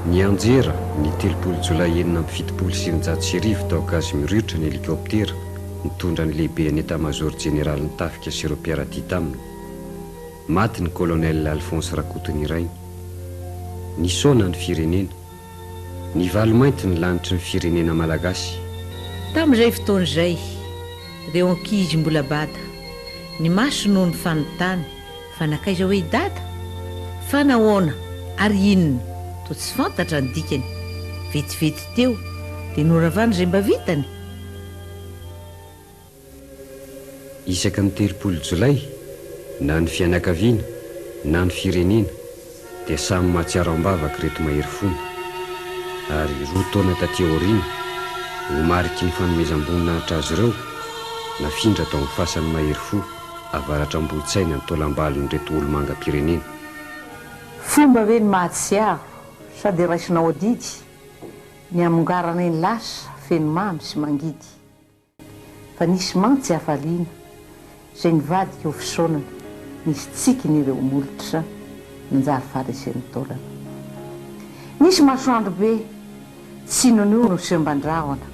Nianjera ny 30 jolay 1976 tao Ankazomiriotra ny helikoptera nitondra ny lehiben'ny Etat-Major jeneralin'ny tafika sy ireo mpiara-dia taminy. Maty ny Colonel Alphonse Rakotonirainy. Nisaona ny firenena. Nivalo-mainty ny lanitry ny firenena malagasy. Tamin'izay fotoana izay, ireo ankizy mbola bada, ny maso no nifanontany fa nankaiza hoe i Dada? Fa nahoana ary inona? Toa tsy fantatra ny dikany. Vetivety teo dia noravany izay mba vitany. Isaky ny 30 jolay, na ny fianakaviana na ny firenena dia samy mahatsiaro am-bavaka ireto mahery fony. Ary roa taona taty aoriana, ho mariky ny fanomezam-boninahitra azy ireo, nafindra tao amin'ny fasan'ny mahery fo avaratr'Ambohitsaina ny taolam-balon'ireto olomangam-pirenena. Fomba ve ny mahatsiaro sady raisinao adidy ny hamongarana iny lasa feno mamy sy mangidy? Fa nisy mantsy hafaliana izay nivadika ho fisaonana, nisy tsikiny ireo molotra nanjary faharesen'ny taolana. Nisy masoandro be, tsy nonio no semban-drahona,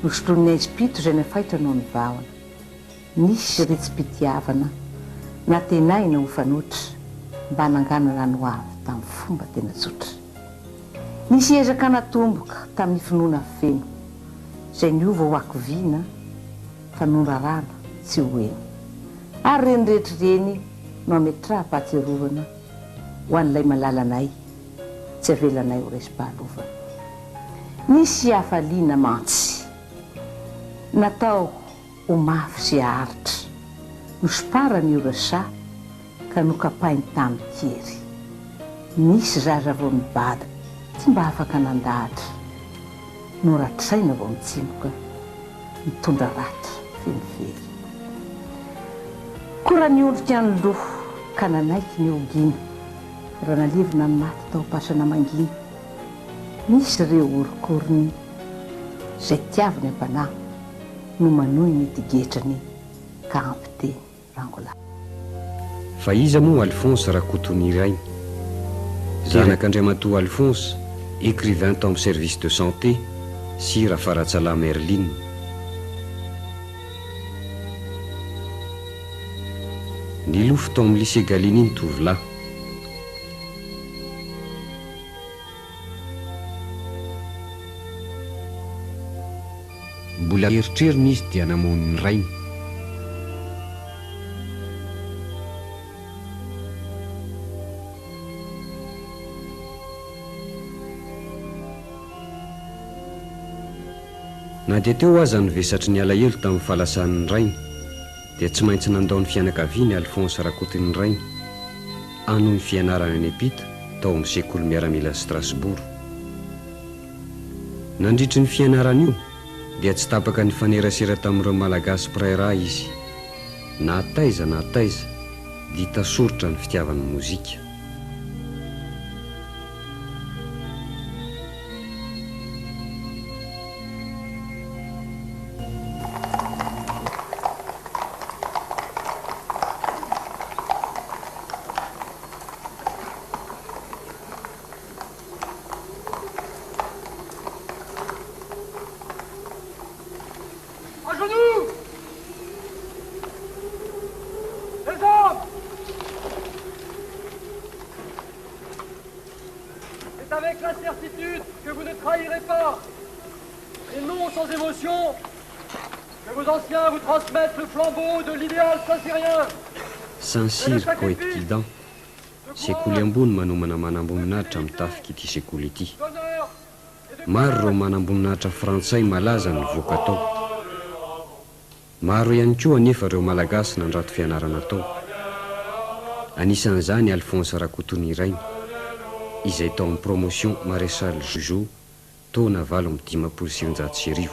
nosoloin'ny aizim-pito izay nafaitra noho ny vahona. Nisy retsi-pitiavana nantenaina ho fanoitra mba hananganana ny hoavy tamin'ny fomba tena tsotra. Nisy ezaka natomboka tamin'ny finoana feno, izay niova ho hakiviana fa noraràna tsy ho heno. Ary ireny rehetra ireny no ametraham-pahatsiarovana ho an'ilay malalanay tsy avelanay ho raisim-pahalovana. Nisy hafaliana mantsy natao ho mafy sy haharitra. Nosomparany ireo saha ka nokapainy tamin-kery. Nisy zaza vao nibada tsy mba afaka nandahatra, noratraina vao nitsimoka, nitondra ratra feno fery. Koa raha niondrika ny loha ka nanaiky ny ho gina, raha nalevina ny maty tao am-pasana mangina, nisy ireo horokorony izay tiaviny am-panahy no manohy ny tigetrany ka hampiteny rangolahy. Fa iza moa Alphonse Rakotonirainy? Zanak'Andriamatoa Alphonse, écrivain tao amin'ny service de santé, sy Rafaratsalahy Merline. Nilofo tao amin'ny lycée Gallieni ny tovolahy. Mbola eritreriny izy dia namono ny rainy. Na dia teo aza ny vesatry ny alahelo tamin'ny fahalasan'ny rainy dia tsy maintsy nandao ny fianakaviany Alphonse Rakotonirainy hanohy ny fianarany any am-pita tao amin'ny sekoly miaramilan'i Strasbourg. Nandritry ny fianarany io dia tsy tapaka nifanerasera tamin'ireo Malagasy mpiray rà izy. Na taiza na taiza dia hita soritra ny fitiavany mozika. À genoux Les hommes C'est avec la certitude que vous ne trahirez pas, et non sans émotion, que vos anciens vous transmettent le flambeau de l'idéal saint-cyrien. Saint-Cyr Coëtquidan, Sekoly ambony manomana manamboninahitra amin'ny tafika ity sekoly ity. Maro ireo manamboninahitra frantsay malaza nivoaka tao. Maro ihany koa anefa ireo Malagasy nandrato fianarana tao. Anisan'izany Alphonse Rakotonirainy, izay tao amin'ny promotion Maréchal Jugeot taona 1958.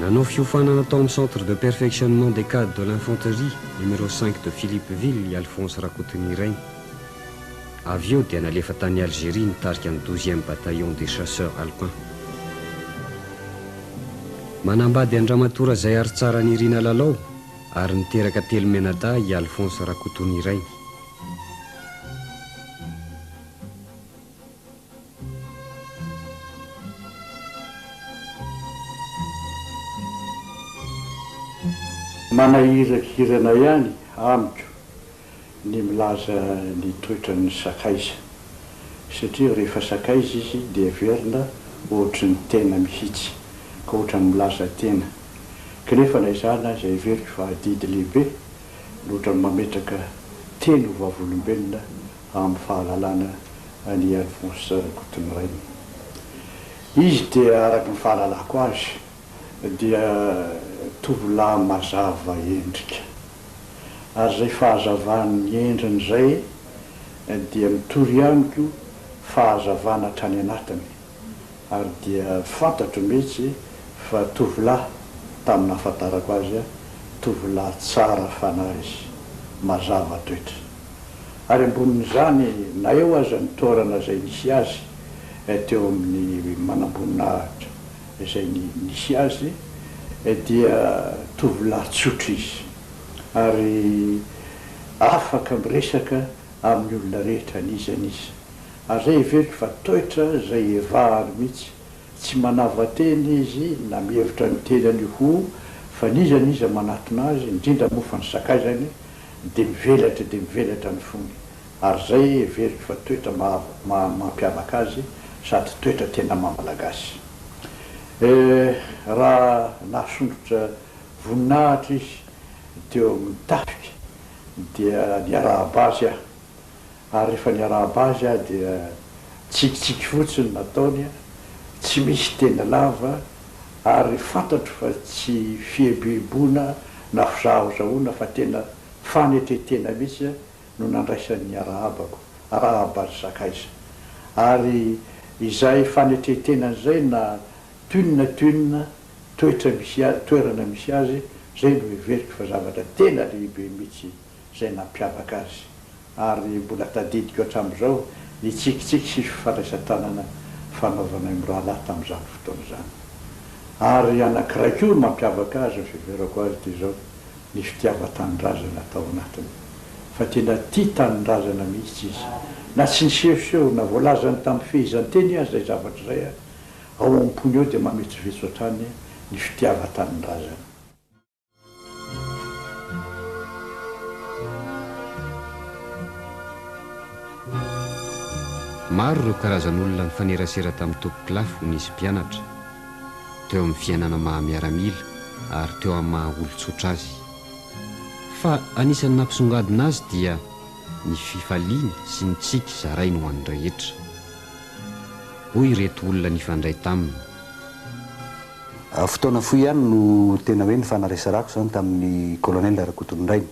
Nanao fiofanana tao amin'ny Centre de perfectionnement des cadres de l'infanterie numéro cinq de Philippeville i Alphonse Rakotonirainy. Avy eo dia nalefa tany Algérie nitarika ny douzième bataillon des chasseurs alpins. Manambady an-dRamatoa Razaiaritsara Nirina Lalao ary niteraka telo mianadahy i Alphonse Rakotonirainy. Manahirakirana ihany amiko ny milaza ny toetran'ny sakaiza satria rehefa sakaiza izy dia heverina ohatry ny tena mihitsy ka ohatran'ny milaza tena kanefa na izany aza heveriko fa adidy lehibe ny ohatran'ny mametraka teny ho vavolombelona amin'ny fahalalana an'i Alphonse Rakotonirainy. Izy dia araka ny fahalalako azy dia tovolahy mazava endrika. Ary izay fahazavan'ny endriny izay dia mitory amiko fahazavana hatrany anatiny. Ary dia fantatro mihitsy fa tovolahy tamin'ny nahafantarako azy, tovolahy tsara fanahy izy, mazava toetra. Ary ambonin'izany, na eo aza ny toerana izay nisy azy teo amin'ny manamboninahitra izay nisy azy, dia tovolahy tsotra izy. Ary afaka miresaka amin'ny olona rehetra n'iza n'iza. Ary izay heveriko fa toetra izay evahany mihitsy. Tsy manava-tena izy na mihevitra ny tenany ho fa n'iza n'iza manatona azy, indrindra moa fa ny sakaizany, dia mivelatra dia mivelatra ny fony. Ary izay heveriko fa toetra mampiavaka azy sady toetra tena maha Malagasy. Eh, raha nahasondrotra voninahitra izy teo amin'ny tafika dia niarahaba azy aho. Ary rehefa niarahaba azy aho dia tsikitsiky fotsiny nataony, tsy misy teny lava ary fantatro fa tsy fieboeboana na fizahozahoana fa tena fanetretena mihitsy no nandraisany ny arahabako, arahaba ry sakaiza. Ary izay fanetretenany izay na toinona toinona toetra misy toerana misy azy, izay no heveriko fa zavatra tena lehibe mihitsy izay nampiavaka azy ary mbola tadidiko hatramin'izao ny tsikitsiky sy fifandraisan-tanana fanaovanay mirahalahy tamin'izany fotoana izany. Ary anankiray koa mampiavaka azy ny fiheverako azy dia izao, ny fitiavan-tanindrazana tao anatiny. Fa tena tia tanindrazana mihitsy izy. Na tsy nisehoseho na voalazany tamin'ny fehezanteny aza izay zavatra izay, ao am-pony ao dia mametsovetso hatrany ny fitiavan-tanindrazana. Maro ireo karazan'olona nifanerasera tamin'ny tompokolahy fony izy mpianatra, teo amin'ny fiainana maha miaramila ary teo amin'ny maha olon-tsotra azy. Fa anisan'ny nampisongadina azy dia ny fifaliany sy ny tsiky zarainy ho an'ny rehetra. Hoy ireto olona nifandray taminy. Fotoana fohy ihany no tena hoe nifanaresarako izany tamin'ny Colonel Rakotonirainy.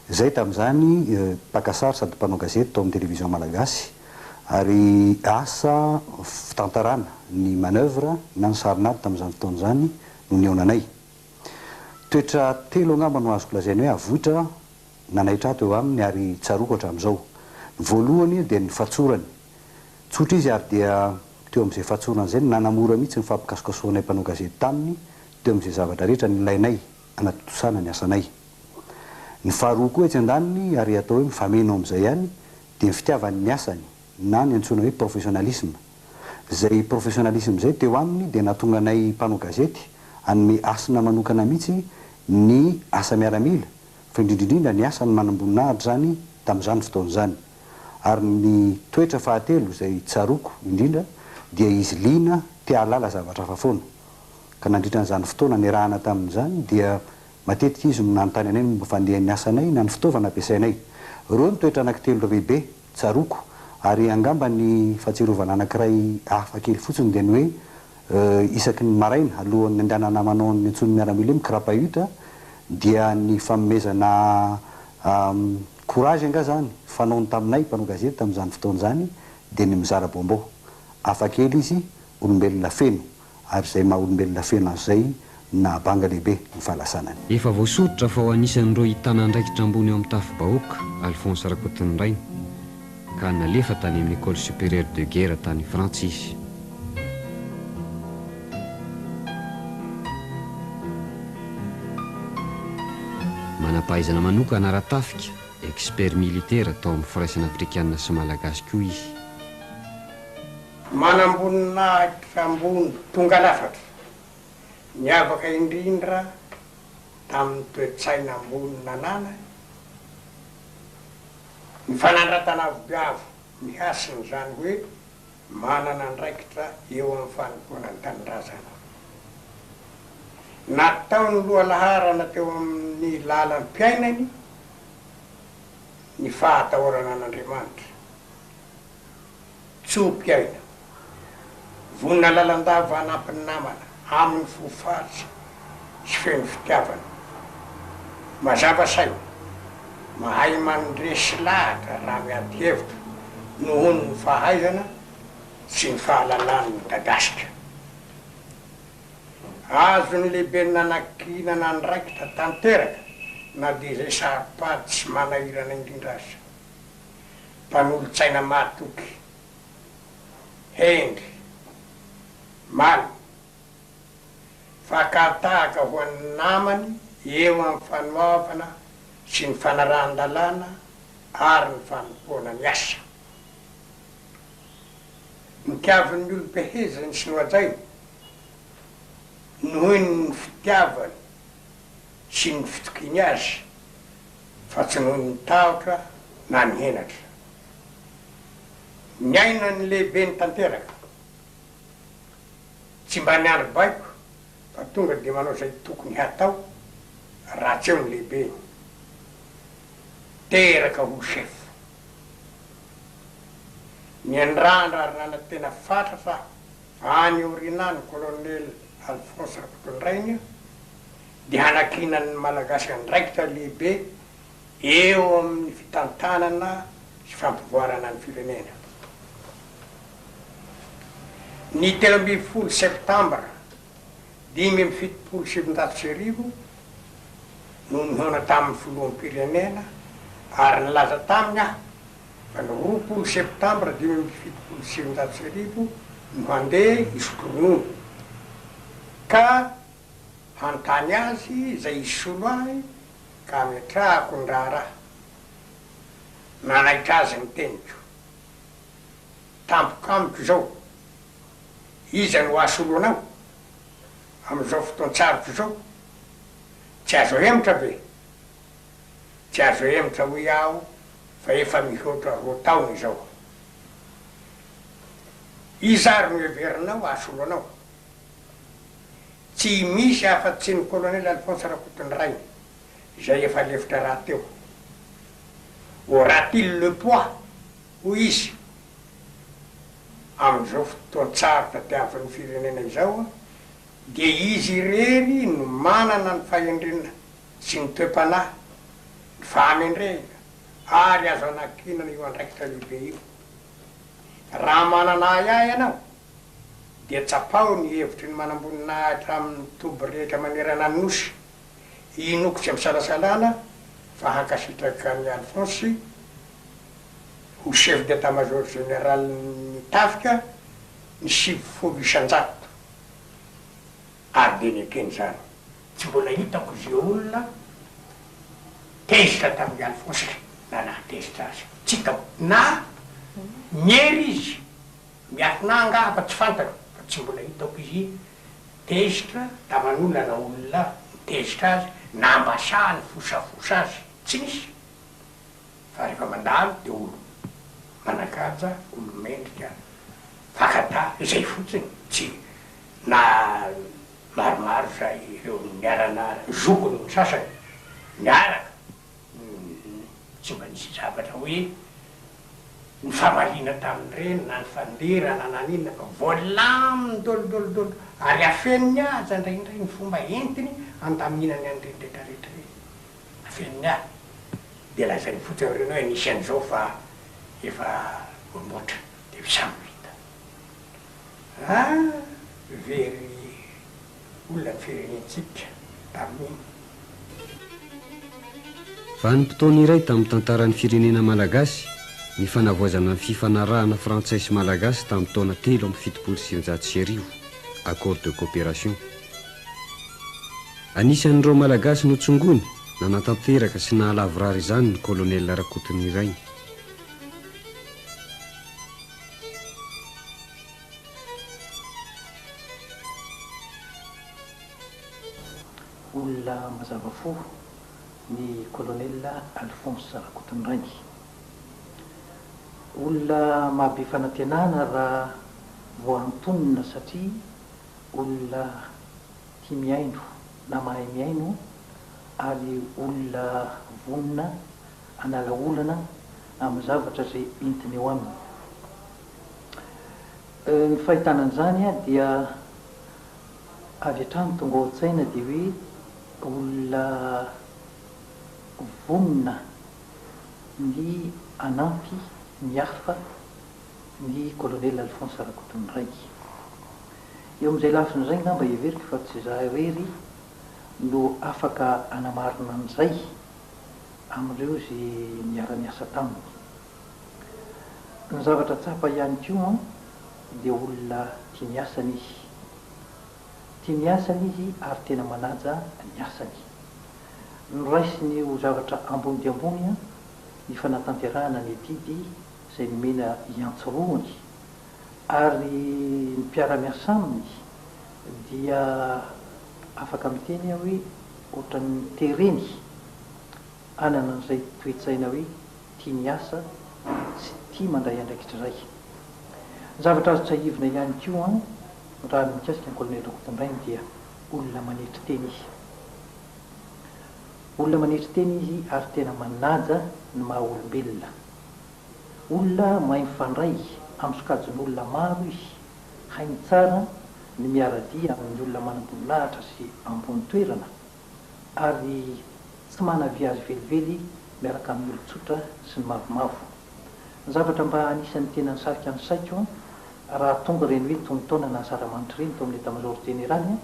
Izay tamin'izany mpaka sary sady mpanao gazety tao amin'ny Télévision Malagasy ary asa fitantarana ny manoeuvre na ny sarin'ady tamin'izany fotoana izany no nihaonanay. Toetra telo angamba no azoko lazaina hoe avoitra nanaitra ahy teo aminy ary tsaroako hatramin'izao. Ny voalohany dia ny fahatsorany. Tsotra izy ary dia teo amin'izay fahatsorana izay no nanamora mihitsy ny fampikasokasohanay mpanao gazety taminy teo amin'izay zavatra rehetra nilainay hanatontosana ny asanay. Ny faharoa koa etsy andaniny ary atao hoe mifameno amin'izay ihany dia ny fitiavany ny asany na ny antsoina hoe professionnalisme. Izay professionnalisme izay teo aminy dia nahatonga anay mpanao gazety hanome hasina manokana mihitsy ny asa miaramila fa indrindra indrindra ny asan'ny manamboninahitra izany tamin'izany fotoana izany. Ary ny toetra fahatelo izay tsaroako indrindra dia izy liana te hahalala zavatra hafa foana. Ka nandritra an'izany fotoana niarahana taminy izany dia matetika izy no nanontany anay ny momba fandehan'ny asanay na ny fitaovana ampiasainay. Ireo no toetra anankitelo lehibe tsaroako ary angamba ny fahatsiarovana anankiray hafa kely fotsiny dia ny hoe Isaky ny maraina, alohan'ny handehanana manao ny antsoin'ny miaramila hoe mi-crapahute, dia ny fanomezana courage angaha izany, fanaony taminay mpanao gazety tamin'izany fotoana izany, dia ny mizara bonbon. Hafa kely izy, olombelona feno, ary izay maha olombelona feno azy izay Nahabanga lehibe ny fahalasanany. Efa voasoritra fa ho anisan'ireo hitana andraikitra ambony ao amin'ny tafi-bahoaka Alphonse Rakotonirainy, ka nalefa tany amin'ny Ecole Supérieure de Guerre tany Frantsa izy. Manam-pahaizana manokana ara-tafika, expert militaire, tao amin'ny Firaisana Afrikana sy Malagasy koa izy. Manamboninahitra ambony tonga lafatra. Niavaka indrindra tamin'ny toe-tsaina ambony nananany ny fanandratana avo dia avo ny hasiny izany hoe manana andraikitra eo amin'ny fanompoana ny tanindrazana. Nataony lohalaharana teo amin'ny lalam-piainany ny fahatahorana an'Andriamanitra. Tso-piaina. Vonona lalandava hanampy ny namana amin'ny fo faly sy feno fitiavana. Mazava saina, mahay mandresy lahatra raha miady hevitra nohon'ny fahaizana sy ny fahalalany midadasika. Azon'ny lehiben'ny nanankinana andraikitra tanteraka na dia izay saro-pady sy manahirana indrindra aza. Mpanolotsaina mahatoky, hendry, malina, fakan-tahaka ho an'ny namany eo amin'ny fanoavana sy ny fanarahan-dalàna ary ny fanompoana ny asa. Notiavin'ny olom-peheziny sy nohajainy noho ny fitiavany sy ny fitokiany azy fa tsy noho ny tahotra na ny henatra. Niaina ny lehibeny tanteraka. Tsy mba niandry baiko fa tonga dia manao izay tokony hatao raha tsy eo ny lehibeny. Teraka ho chef. Niandrandra ary nanantena fatratra fa any aoriana any Colonel Alphonse Rakotondrainy dia hanakinan'ny Malagasy andraikitra lehibe eo amin'ny fitantanana sy fampivoarana ny firenena. Ny 13 septambra 1975 no nihaona tamin'ny filoham-pirenena ary nilaza taminy aho fa ny 20 septambra 1975 no handeha hisotro ronono ka hanontany azy izay hisolo ahy ka hametrahako ny raharaha. Nanaitra azy ny teniko. Tampoka amiko izao. Iza no hahasolo anao amin'izao fotoan-tsarotra izao? Tsy azo ahemotra ve? Tsy azo ahemotra hoy aho fa efa mihoatra roa taona izao. Iza ary no heverinao hahasolo anao? Tsy misy afa-tsy ny Colonel Alphonse Rakotonirainy, izay efa lefitra rahateo. Aura-t-il le poids, hoy izy, amin'izao fotoan-tsarotra tadiavin'ny firenena izao, dia izy irery no manana ny fahendrena sy ny toe-panahy, ny fahamendrehina ary azo anankinana io andraikitra lehibe io. Raha manana ahiahy ianao, dia tsapao ny hevitry ny manamboninahitra amin'ny toby rehetra manerana ny Nosy. Inoako tsy am-pisalasalana fa hankasitraka an'i Alphonse ho Chef d'Etat-Major Général-n'ny Tafika ny 90% ary dia nekeny izany. Tsy mbola hitako ze olona tezitra tamin'i Alphonse na nahatezitra azy. Tsy hitako. Na niery izy Miafina angaha fa tsy fantany fa tsy mbola hitako izy tezitra taman'olona na olona nitezitra azy na mba sahy nifosafosa azy tsy nisy fa rehefa mandalo de olo manankaja olo mendrika fakata izay fotsiny tsy na maromaro zay ireo niarana zokiny ny sasany niaraka Tsy mba nisy zavatra hoe nifamaliana tamin'ireny na nifandirana na n'inona fa voalaminy dolo dolo dolo ary afeniny aza indraindray ny fomba entiny handaminany an'ireny rehetra rehetra ireny. Afeniny ahy. Dia lazainy fotsiny amin'ireny hoe nisy an'izao fa efa voamboatra dia samy vita. Ah! Very. olona ny firenentsika tamin'iny. Vanim-potoana iray tamin'ny tantaran'ny firenena malagasy ny fanavaozana ny fifanarahana frantsay sy malagasy tamin'ny taona 1973, accord de coopération. Anisan'ireo malagasy notsongoina, nanatanteraka sy nahalavorary izany ny Colonel Rakotonirainy. Olona mazava fo ny Colonel Alphonse Rakotonirainy. Olona mahabe fanantenana raha voantonona satria olona tia mihaino na mahay mihaino ary olona vonona hanala olana amin'ny zavatra izay entiny eo aminy. Ny fahitana an'izany dia avy hatrany tonga ao an-tsaina dia hoe olona vonona ny hanampy ny hafa ny Colonel Alphonse Rakotonirainy. Eo amin'izay lafiny izay angamba heveriko fa tsy izaho irery no afaka hanamarina an'izay amin'ireo izay niara-niasa taminy. Ny zavatra tsapa ihany koa dia olona tia ny asany izy. Tia ny asany izy ary tena manaja ny asany. Noraisiny ho zavatra ambony dia ambony ny fanatanterahana ny adidy izay nomena hiantsorohany ary ny mpiara-miasa aminy dia afaka miteny aho hoe ohatran'ny tereny hanana an'izay toe-tsaina hoe tia miasa sy tia mandray andraikitra izay. Ny zavatra azo tsiahivina ihany koa raha ny mikasika an'i Colonel Rakotondrainy dia olona manetry tena izy. Olona manetry tena izy ary tena manaja ny maha olombelona. Olona mahay mifandray amin'ny sokajin'olona maro izy, hainy tsara ny miara-dia amin'ny olona manam-boninahitra sy ambony toerana ary tsy manavia azy velively miaraka amin'ny olon-tsotra sy ny mavomavo. Ny zavatra mba anisan'ny tena nisarika ny saiko raha tonga ireny hoe tonon-taona na asaramanitra ireny tao amin'ny Etat-Major Jeneraly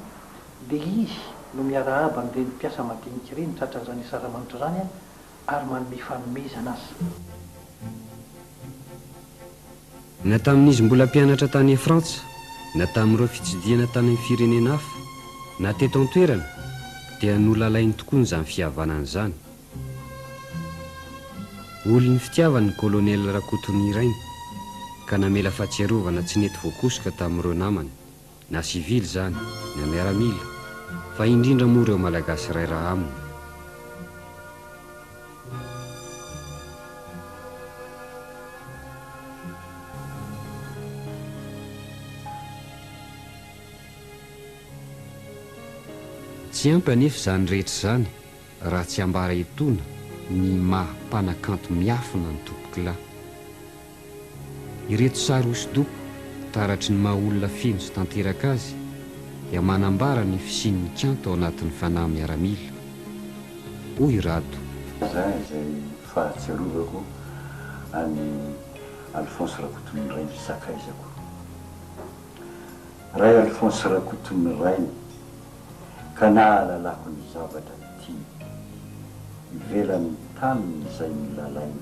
dia izy no miarahaba an'ireny mpiasa madinika ireny tratran'izany asaramanitra izany ary manome fanomezana aza. Na tamin'izy mbola mpianatra tany Frantsa, na tamin'ireo fitsidihana tany amin'ny firenena hafa, na teto an-toerana, dia nolalainy tokoa izany fihavanana izany. Olon'ny fitiavany ny Kolonely Rakotonirainy, ka namela fahatsiarovana tsy nety voakosoka tamin'ireo namany, na sivily izany, na miaramila, fa indrindra moa ireo Malagasy iray ra aminy. Tsy ampy anefa izany rehetra izany raha tsy ambara etoana ny maha mpanakanto miafina an'i Tompokolahy. Ireto sary hosodoko, taratry ny maha olona feno sy tanteraka azy, dia manambara ny fisian'ny kanto ao anatin'ny fanahy miaramila. Hoy i Rado. Za izay fahatsiarovako an'i Alphonse Rakotonirainy sakaizako. Ray Alphonse Rakotonirainy ka nahalalako ny zavatra tiany. Ivelan'ny taniny izay nolalainy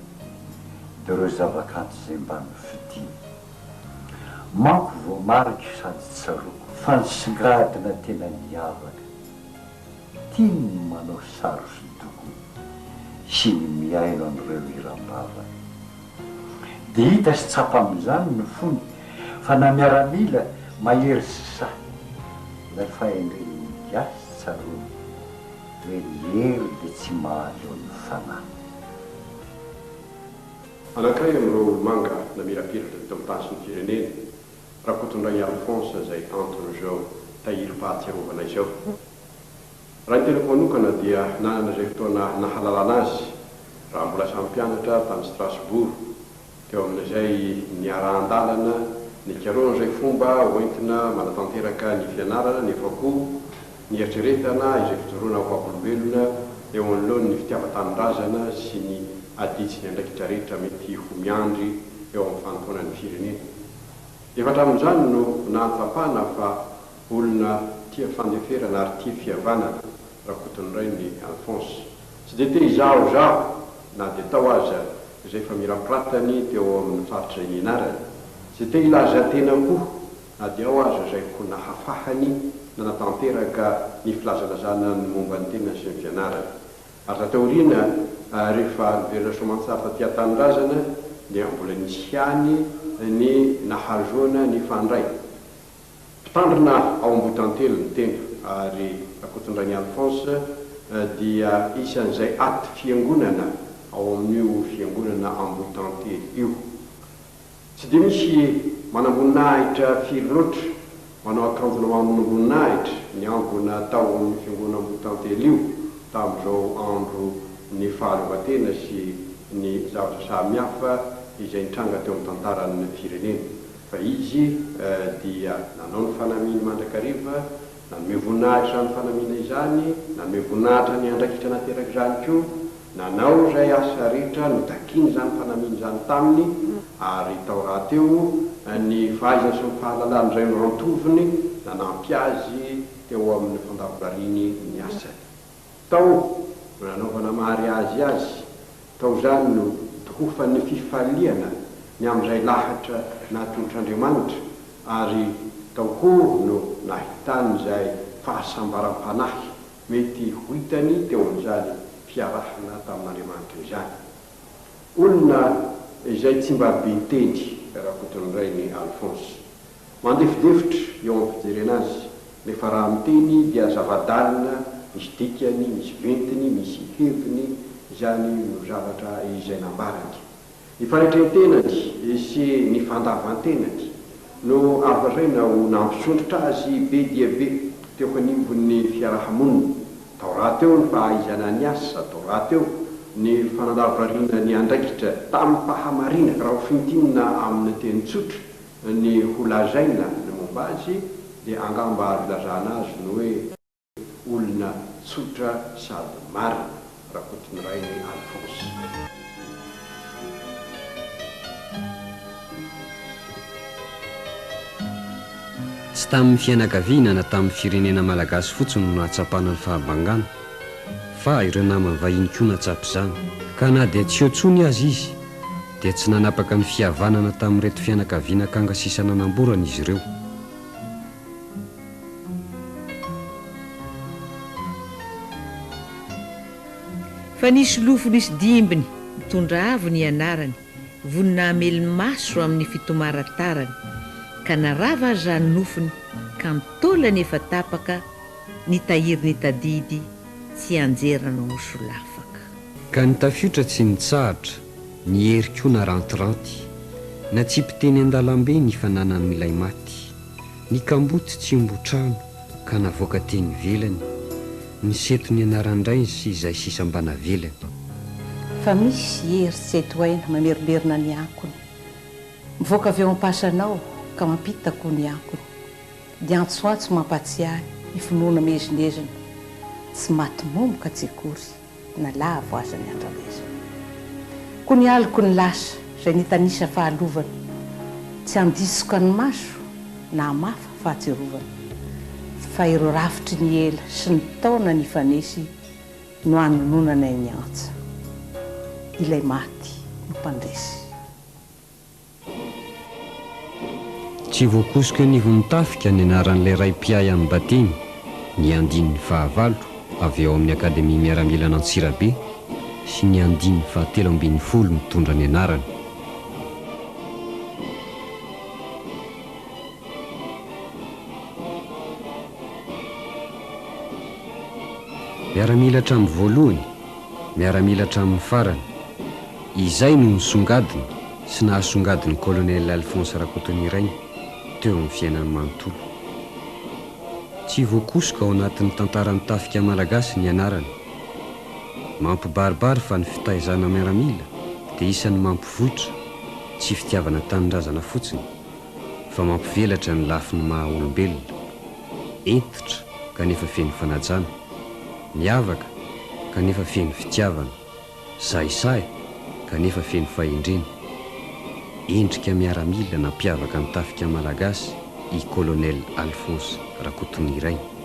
dia ireo zavakanto izay mba nofidiny. Manko voamariko sady tsaroako fa nisongadina tena niavaka. Tiany ny manao sary hosodoko sy ny mihaino an'ireo hiram-bava. Dia hita sy tsapa amin'izany ny fony fa na miaramila mahery sy sahy, ilay fahendren'ny gasy tsaroany hoe ny hery dia tsy mahaleo ny fanahy. Anankiray amin'ireo olomanga namirapiratra teto amin'ny tany sy ny firenena, Rakotondrainy Alphonse izay anton'izao tahirim-pahatsiarovana izao. Raha ny tenako manokana dia nanana izay fotoana nahalalana azy raha mbola samy mpianatra tany Strasbourg, teo amin'izay niarahan-dalana nikarohana izay fomba hoentina manatanteraka ny fianarana nefa koa nieritreretana izay fijoroana ho vavolombelona eo anoloan'ny fitiavan-tanindrazana sy ny adidy sy ny andraikitra rehetra mety ho miandry eo amin'ny fanompoana ny firenena. Efa hatramin'izany no nahatsapana fa olona. tia fandeferana ary tia fihavanana Rakotonirainy Alphonse. Tsy dia te hizahozaho na dia tao aza izay famirapiratany teo amin'ny faritra izay nianarany. Tsy dia te hilaza tena koa na dia ao aza izay ho nahafahany nanatanteraka ny filazalazana ny momba ny tenany sy ny fianarany. Ary taty aoriana, rehefa niverina soamantsara taty an-tanindrazana dia mbola nisy ihany ny nahazoana nifandray. Mpitandrina ao Ambohitantely ny tena ary Rakotondrainy Alphonse dia isan'izay aty fiangonana ao amin'io fiangonana Ambohitantely io. Tsy dia misy manamboninahitra firy loatra manao akanjona manamboninahitra niangona tao amin'ny fiangonana Ambohitantely io tamin'izao andro ny fahaleovantena sy ny zavatra samihafa izay nitranga teo amin'ny tantaran'ny firenena fa izy dia nanao ny fanamiany mandrakariva Nanome voninahitra izany fanamiana izany, nanome voninahitra ny andraikitra naterak'izany koa, nanao izay asa rehetra notakian'izany fanamiana izany taminy, ary tao rahateo ny fahaizany sy ny fahalalany izay norantoviny nanampy azy teo amin'ny fandavorariany ny asany. Tao no nanaovana mariazy azy, tao izany no tohofan'ny fifaliana ny amin'izay lahatra natolotr'Andriamanitra, ary tao koa no nahitany izay fahasambaram-panahy mety ho hitany teo amin'izany fiarahana tamin'Andriamanitra izany. Olona izay tsy mba be teny Rakotonirainy Alphonse. Mandefidefitra eo am-pijerena azy, nefa raha miteny dia zava-dalina, misy dikany, misy ventiny, misy heviny, izany no zavatra izay nambarany. Ny fanetren-tenany sy ny fandavan-tenany no azo lazaina ho nampisondrotra azy be dia be teo anivon'ny fiaraha-monina. Tao rahateo ny fahaizana niasa, tao rahateo ny fanandavorariana ny andraikitra tamim-pahamarinana. Raha ho fintinina amin'ny teny tsotra, Ny ho lazaina ny momba azy dia angamba azo ilazana azy ny hoe olona tsotra sady marina, Rakotonirainy Alphonse. Tsy tamin'ny fianakaviana na tamin'ny firenena malagasy fotsiny no nahatsapana ny fahabangana fa ireo namany vahiny koa nahatsapa izany. Ka na dia tsy eo intsony aza izy dia tsy nanapaka ny fihavanana tamin'ireto fianakaviana akanga sisa nanamborana izy ireo. Fa nisy lofo nisy dimbiny, nitondra avo ny anarany, vonona hamely maso amin'ny fitomaratarany, ka na rava aza ny nofony, ka ny taolany efa tapaka, ny tahiry ny tadidy tsy hianjerana ho solafaka. Ka ny tafiotra tsy nitsahatra, ny hery koa narantiranty, natsipy teny an-dalambe ny fananan'ilay maty, ny kamboty tsy ombotrano ka navoaka teny ivelany, ny seto ny anaran-drainy sy izay sisa mba navelany. Fa misy hery tsy hay tohaina mamerimberina ny ankony, mivoaka avy ao am-pasana ao ka mampita koa ny ankony. Dia antsoantso mampatsiahy ny finoana miezinezina, tsy maty momoka tsy akory na lavo aza ny andrarezina. Koa ny aliko ny lasa izay nitanisa fahalovana, tsy handisoka ny maso na hamafa fahatsiarovana, fa ireo rafitry ny ela sy ny taona nifanesy no hanononanay ny antsa. Ilay maty no mpandresy. Tsy voakosoka anivon'ny tafika ny anaran'ilay ray mpiahy amin'ny batemy, ny andininy fahavalo avy ao amin'ny Akademia Miaramilan'Antsirabe sy ny andininy fahatelo ambinifolo mitondra ny anarany. Miaramila hatramin'ny voalohany, miaramila hatramin'ny farany. Izay no nisongadina sy nahasongadin'ny Colonel Alphonse Rakotonirainy teo amin'ny fiainany manontolo. Tsy voakosoka ao anatin'ny tantaran'ny tafika malagasy ny anarany. Mampibaribary fa ny fitaizana miaramila dia isan'ny mampivoitra, tsy fitiavana tanindrazana fotsiny, fa mampivelatra ny lafiny maha olombelona, hentitra kanefa feno fanajana, miavaka kanefa feno fitiavana. Sahisahy kanefa feno fahendrena. Endrika miaramila nampiavaka ny tafika malagasy i Colonel Alphonse Rakotonirainy.